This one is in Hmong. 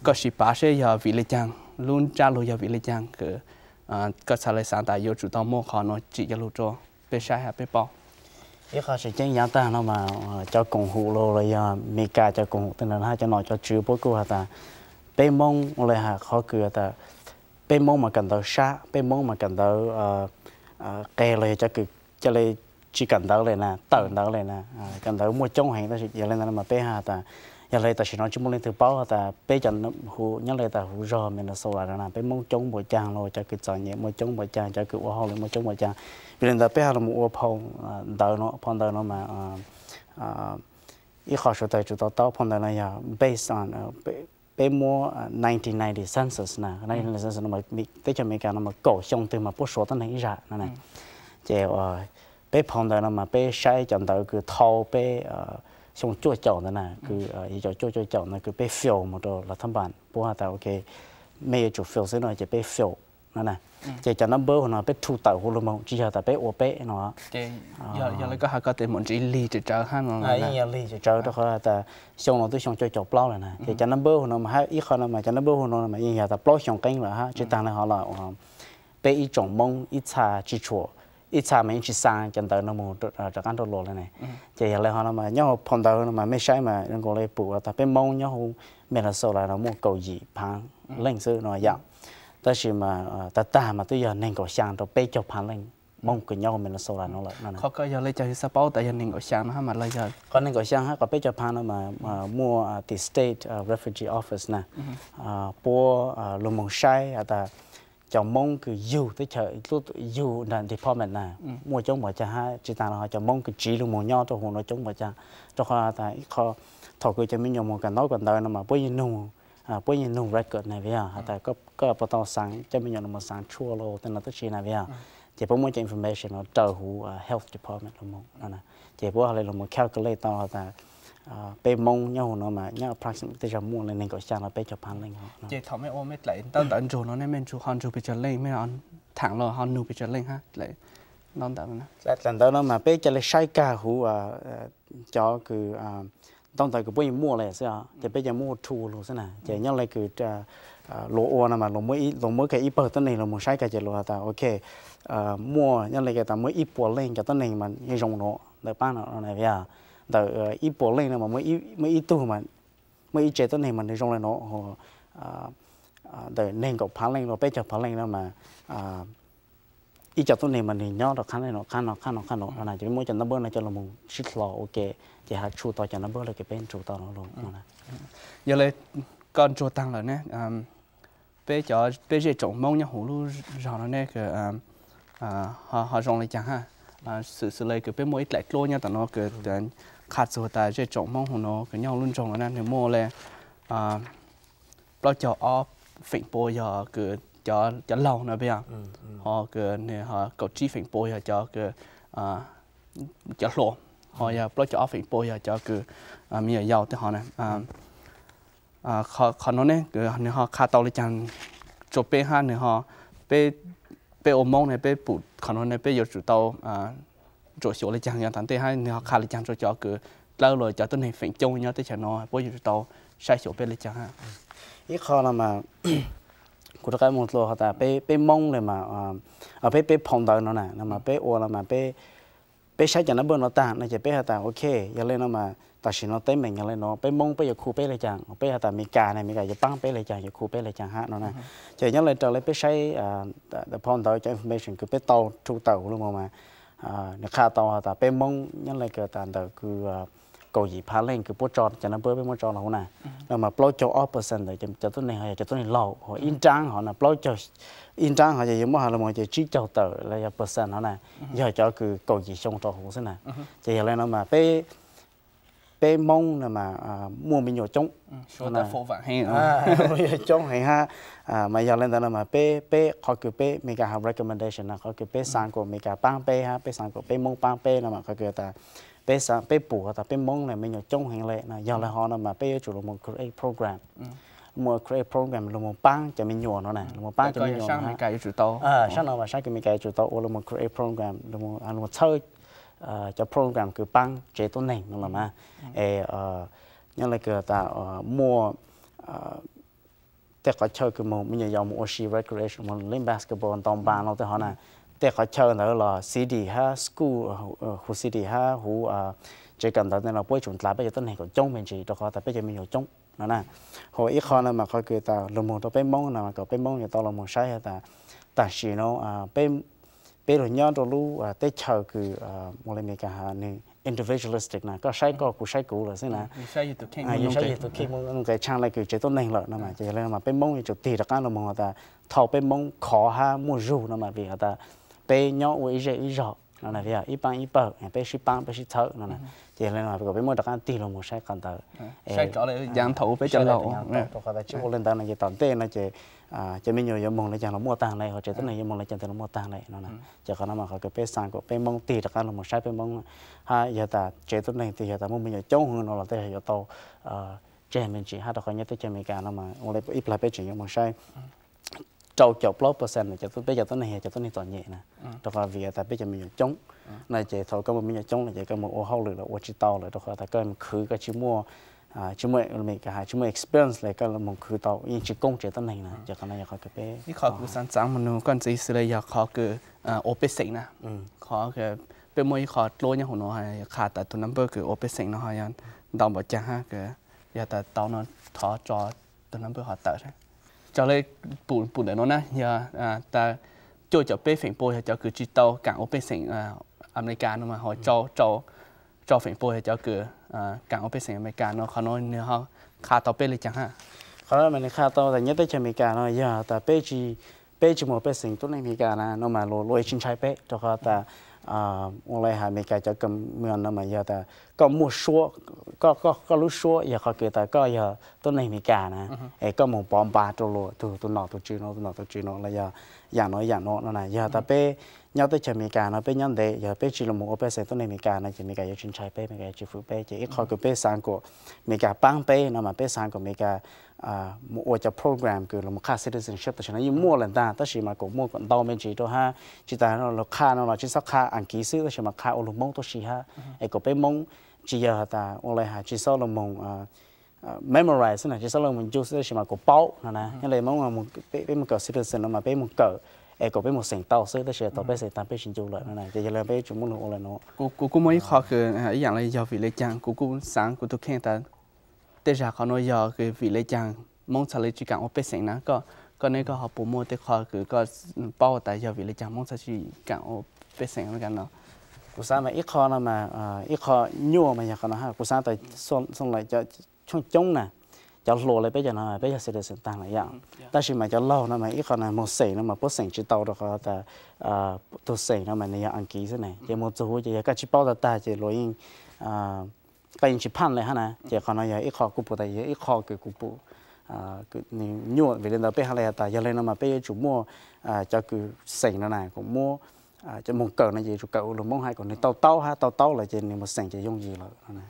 Koj sim pav seb yog vim li caag, lub ntsab lug yog vim li caag kws koj txhad le xaav tas yuav tsum tau muaj qhov nuav tsim cov lug rua peb saib hab peb paub? Ib qho tseem ceeb yaav taag no mas cov koom haum los yog Amelikas cov koom haum tej ntawd hab cov nom cov tswv puab kuj has tas peb Moob ua le has qhov kws tas peb Moob mas kawm ntawv sab, peb Moob mas kawm ntawv qe los yog cov kws ca le tsi kawm ntawv le na, tawm ntawv le na, kawm ntawv muaj coob heev. Tab sis yog le ntawd no mas peb has tas yog le tam sim no tsi muaj leej twg paub has tas peb cov huv nyob le tas huv zog Minnesota no na peb Moob coob npaum caag los cov kws txom nyem muaj coob npaum caag, cov kws ua hauj lwm muaj coob npaum caag. Vim le ntawd peb has los mus ua phau ntawv no, phau ntawv no mas ib qho suav tawg tsum to taub phau ntawv no yog based on peb muab nineteen ninety census na, nineteen ninety census no teb chaws Amelikas no mas kaum xyoo twg mas puab suav tuab neeg ib zag no na. Ces peb phau ntawv no mas peb saib cov ntawv kws dhau peb xyoo cuaj caum ntawd na, kws yog caum cuaj cuaj caum ntawd kws peb fail mus rau lawv thab npas puab has tas ok, mej yuav tsum fail xwb no ces peb fail no na. Ces cov number no peb rhu tawm huv lug moog tsi yog tas peb ua peb no. Yog le koj has koj tes mus ntsiv lig tsawv tsawv hab no, lig tsawv tsawv rau qhov tas xyoo no twb xyoo cuaj caum plaub lawm na. Ces cov number no mas hab ib qho no mas cov number no mas yeej yog tas plaub xyoo qeeb lawm hab tsi taag le hov los peb ib tsoom Moob ib txha tsi tshua, ib txha mas yeej tsi xaa cov ntawv no mus rov qab nrauj luas le ne. Ces yog le hov no mas nyob huv phau ntawv no mas mej saib mas zoo nkaus le pum tas peb Moob nyob huv Minnesota no muaj kaum yim phaav leej xwb no yom. Tab sis mas tag tag mas twb yog neeg nkaum xyaa rau peb caug phaav leej Moob kws nyob huv Minnesota no lawm no. Qhov koj yog le caag xav paub tas yog neeg nkaum xyaa no hab mas los yog qhov neeg nkaum xyaa hab qhov peb caug phaav no mas muaj the State Refugee Office na, puab lug moog saib has tas cov Moob kws yug teb chaws, yug nram department na muaj coob npaum caag hab tsi taag le hov cov Moob kws tsiv lug moog nyob rau huv no coob npaum caag. Rau qhov tas ib qho thaum kws cov me nyuam moog kawm ntaub kawm ntawv no mas puab yeej nug, puab yeej nug record na vim yog has tas koj puas tau xaav cov me nyuam no moog xaav tshuaj los tej no tab sis na vim yog. Ces puab muab cov information no raws huv health department lug moog no na. Ces puab le lug moog calculate tau has tas peb Moob nyob huv no mas nyob approximate tej zag muaj le neeg nkaum xyaa los peb caug phaav leej. Ces thaum mej ua mej dlaim ntaub ntawv nrug no ne mej ho nrug pes tsawg leej, mej thaam los ho nug pes tsawg leej hab dlaim ntaub ntawv no? Dlaim ntawv no mas peb ca le saib kag huv cov kws ntaub ntawv kws puab yeej muaj le xwb, ces peb ca muab ua rhu lug xwb na. Ces nyob le kws luas ua no mas luas muab kag ib pawg tuab neeg lug moog saib kag ces luas has tas ok, muaj nyob le kag tas muaj ib puas leej cov tuab neeg mas yeej zoo nuav ntawm paab no na vim yog ntawm ib puas leej no mas muaj ib tug, muaj ib tse tuab neeg mas nws zoo le nuav, ntawm neeg nkaum phaav leej los peb caug phaav leej no mas ib co tuab neeg mas nws nyob rau qhab no qhab no qhab no qhab no no na. Ces peb muab cov number no coj lug moog sib hlo ua ke, ces ha tshu tau cov number le kws peb nrug tau no lug. Yog le koj ntsuag taag lawm ne, peb cov, peb zej tsoom Moob nyob huv lub zog no ne ho zoo le caag hab? Xws xws le kws peb muaj ib dlaim dluab nyob tom no kws qha txug tas zej tsoom Moob huv no kws nyob huv lub nroog no na nws muaj le plaub caug ob feem pua yog kws cov laug no peb yog, ho kws nws ho kaum tsib feem pua yog cov kws cov hluas, ho yog plaub caug ob feem pua yog cov kws me nyuam yaus tej ho na. Qhov no ne nws ho qha tau le caag rua peb hab nws ho, peb, peb ua Moob ne peb pum qhov no ne peb yuav tsum tau ntsuam xyuas le caag yav tom ntej hab nws ho qha le caag rua cov kws dlawb los cov tuab neeg feem coob nyob teb chaws no puab yuav tsum tau saib xyuas peb le caag hab? Ib qho no mas kuv rov qab moog dlua has tas peb Moob le mas, peb, peb phau ntawv no na no mas peb ua no mas peb, peb saib cov number no taag no ces peb has tas ok, yog le no mas tam sim no teeb meem yog le no peb Moob peb yuav khu peb le caag, peb has tas Amelikas ne Amelikas yuav paab peb le caag yuav khu peb le caag hab no na. Ces nyob le raws le peb saib phau ntawv cov information kws peb tau rhu tawm huv lug moog mas nws qha tau has tas peb Moob nyob le kws tas ntawm kws kaum yim phaav leej kws puab tso cov number peb muab tso los huv na, no mas plaub caug ob percent ntawd cov tuab neeg ho yog cov tuab neeg laug ho ib nraab ho na plaub caug, ib nraab ho ces yuav muab has lug moog ces tsib caug tawm los yog percent ho na yog cov kws kaum yim xyoo rau huv xwb na. Ces yog le no mas peb, peb Moob no mas muaj me nyuam coob, coob heev hab. Mas yog le ntawd no mas peb, peb qhov kws peb Amelikas has recommendation no qhov kws peb xaa kuas Amelikas paab peb hab peb xaa kuas peb Moob paab peb no mas qhov kws tas peb xaa, peb pum tas peb Moob na me nyuam coob heev le no yog le hov no mas peb yuav tsum lug moog create program, moog create program lug moog paab cov me nyuam no na, lug moog paab cov me nyuam. Saab no mas saab kws Amelikas yuav tsum tau ua lug moog create program, lug moog txhawb cov program kws paab tsev tuab neeg no los mas, es nyob le kws tas muaj tej qhov chaw kws moog me nyuam yaus moog ua si recreation, moog lub basketball, ntaus npas no tej hov na, tej qhov chaw ntawd los city hab school, huv city hab huv tsev kawm ntawv ntawd los puab yuav tsum dlav peb cov tuab neeg kom coob me ntsis rua qhov tas peb cov me nyuam coob no na. Ho ib qho no mas qhov kws tas lug moog rua peb Moob no mas kom peb Moob yuav tau lug moog saib has tas tam sim no peb, peb lug nyob rua lub teb chaws kws ua le Amelikas has nwg individualistic na, koj saib koj kuv saib kuv lawm xwb na. Yug saib yug tus kheej, nqe tshaaj le kws tsev tuab neeg lawm no mas ces yog le no mas peb Moob yuav tsum tig rov qaab lug moog has tas thaus peb Moob khov hab muaj zug no mas vim has tas peb nyob ua ib zej ib zog no na, ib paab ib pawg, peb sib paab peb sib txhawb no na. Ces yog le no kom peb muab rov qaab tig lug moog saib qhov ntawd. Thaum peb cov laug rua qhov tas tsi ua le ntawd no ces tom ntej no ces cov me nyuam yuav moog le caag los muaj taag le, ho tsev tuab neeg yuav moog le caag tes los muaj taag le no na. Ces qhov no mas qhov kws peb xaav kom peb Moob tig rov qaab lug moog saib peb Moob hab yog tas tsev tuab neeg twg yog tas muaj me nyuam coob hwv no los tej zag yuav tau tseg me ntsis hab rua qhov nyob teb chaws Amelikas no mas ua le ib plag peb tseem yuav moog saib rau caum plaub percent cov, peb cov tuab neeg yog cov tuab neeg txom nyem na, rua qhov vim tas peb cov me nyuam coob no ces thaus koj muaj me nyuam coob lawm ces koj moog ua hauj lwm los ua tsi tau lawm rua qhov tas koj moog khwv koj tsi muaj, tsi muaj, tsi muaj experience le koj moog khwv tau yeej tsi koob tsev tuab neeg na. Ces qhov no yog qhov kws peb, ib qho kuv xaav txaav moog nug koj ntxiv xwb le yog qhov kws ua pej xeem na. Qhov peb muaj ib qho dluab nyob huv no qha tas tus number kws ua pej xeem no ho yog ntau npaum caag hab, yog tas tau no thov tso tus number ho tawm. Raws le pum ntawm no na yog tas cuaj caum peb feem pua yog cov kws tsi tau kaam ua pej xeem Amelikas no mas ho rau feem pua yog cov kws kaam ua pej xeem Amelikas no, qhov no nwg ho qha tau peb le caag hab? Qhov no mas nwg qha tau tas nyob teb chaws Amelikas no yog tas peb tsi, peb tsi moog ua pej xeem tuab neeg Amelikas na no mas luag, luag yeej tsi ntshai peb rua qhov tas ua le has Amelikas cov kam no mas yog tas koj muaj suab, koj lub suab yog qhov kws tas koj yog tuab neeg Amelikas na, es koj moog pov npas rua luag tug, tus nom tus tswv no, tus nom tus tswv no los yog yaam no yaam no no na. Yog tas peb nyob teb chaws Amelikas no peb nyob ntev, yog peb tsi lug moog ua pej xeem tuab neeg Amelikas no ces Amelikas yuav tsi ntshai peb, Amelikas yuav tsi fwm peb. Ces ib qho kws peb xaav kom Amelikas paab peb no mas peb xaav kom Amelikas moog ua cov program kws lug moog qha citizenship tam sim no yeej muaj lawm ntag tab sis mas kom muaj kom ntau me ntsis rua hab tsi tas lug qha no los tsi xob qha Askiv xwb tab sis mas qha ua lug Moob tuab si hab, es kom peb Moob tsi yog tas ua le has tsi xob lug moog memorize xwb na, tsi xob lug moog ncu xwb tab sis mas kom paub no na. Nyob le Moob peb moog kawm citizen no mas peb moog kawm es kom peb moog xeem tau xwb tab sis thaus peb xeem taag peb tsi ncu lawm no na. Ces yog le peb yuav tsum muaj lug ua le no. Kuv kuj muaj ib qho kws ib yaam le yog vim le caag kuv kuj xaav kuv tus kheej tas tej zag qhov no yog vim le caag Moob txhaj le tsi kaam ua pej xeem na. Koj, koj neb koj ho puas muaj tej qho kws koj paub tas yog vim le caag Moob txhaj tsi kaam ua pej xeem Amelikas no? Kuv xaav mas ib qho no mas ib qho nyuaj mas yog qhov no hab, kuv xaav tas xoo lawm cov choob coob na, cov hluas le peb cov no peb yog citizen taag lawm yom. Tab sis mas cov laug no mas ib qho no moog xeem no mas puab xeem tsi tau rua qhov tas tug xeem no mas nws yog Askiv xwb ne, ces moog txug huv ces yog koj tsi paub tag tag ces luag yeej, koj yeej tsi phaaj le hab na. Ces qhov no yog ib qho kuv pum tas yog ib qho kws kuv pum nyuaj. Vim le ntawd peb hab le has tas yog le no mas peb yuav tsum muaj cov kws xeem no na kom muab cov moog kawm no ces yuav tsum kawm ua lug Moob hab kom nwg tau taub hab, tau taub lawm ces nwg moog xeem ces yooj yim lawm.